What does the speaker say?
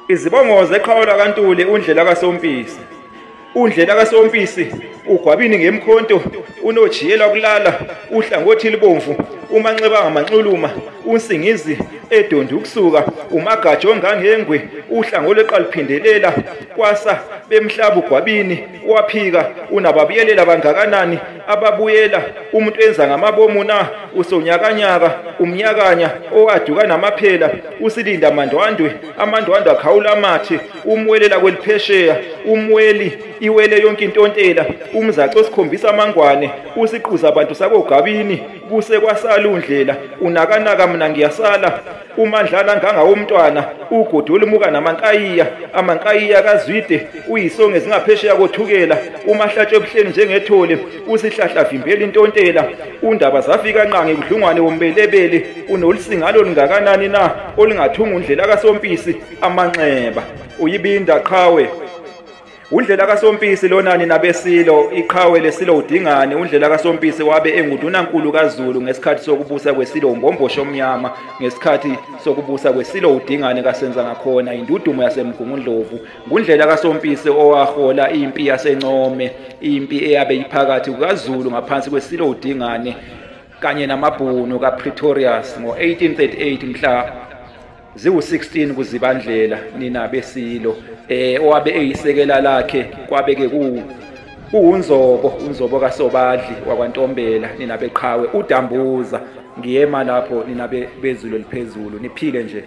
Izibongo zeqhawe lakaNtuli uNdlela kaSompisi. UNdlela kaSompisi ugwabini ngemkhonto, unojiyela kulala, uhlangothi libomvu, umanxeba ngamanxuluma, unsingizi edonda ukusuka, umagajo ongangengwe, uhlango lweqaliphindelela, kwasa bemhlaba ugwabini, waphika unababuyelela bangakanani ababuyela, umuntu enza ngamabomu na, usonyakanyaka, umnyakanya owaduka namaphela, usilinda amandwandwe, amandwandwe akhawula amathe, umwelela kweliphesheya, umweli iwele yonke intontela, umzaco osikhombisa amangwane, usiquza abantu sakogabini, kuse kwasala uNdlela, unakanaka mina ngiyasala, umandlana ngangawomntwana, ugodo olumuka namankayiya, amankayiya kaZwide, uyisonge zingaphesheya kothukela, umahlatshwe ebuhleni njengethole, usihlahla vimbela intontela, undaba zafika nqangi kudlungwane wombelebele, unolisingalo olungakanani na olungathunga uNdlela kaSompisi amanxeba, uyibinda qhawe. UNdlela kaSompisi lonani nabesilo, iqhawe lesilo uDingane. UNdlela kaSompisi wabe engundunankulu kaZulu ngesikhathi sokubusa kwesilo uMbomboshe Omnyama, ngesikhathi sokubusa kwesilo uDingane kaSenzangakhona, indudumo yaseMgungundlovu. NguNdlela kaSompisi owahola impi yaseNcome, impi eyabe iphakathi kukaZulu ngaphansi kwesilo uDingane kanye namabhunu kaPretorius ngo-1838 mhla ziwu-16 kuZibandlela nina besilo. Owabe eyisekela lakhe kwabe-ke kuwuNzobo, uNzobo kaSobadli wakwaNtombela nina beqhawe uDambuza. Ngiyema lapho nina bezulu eliphezulu, niphile nje.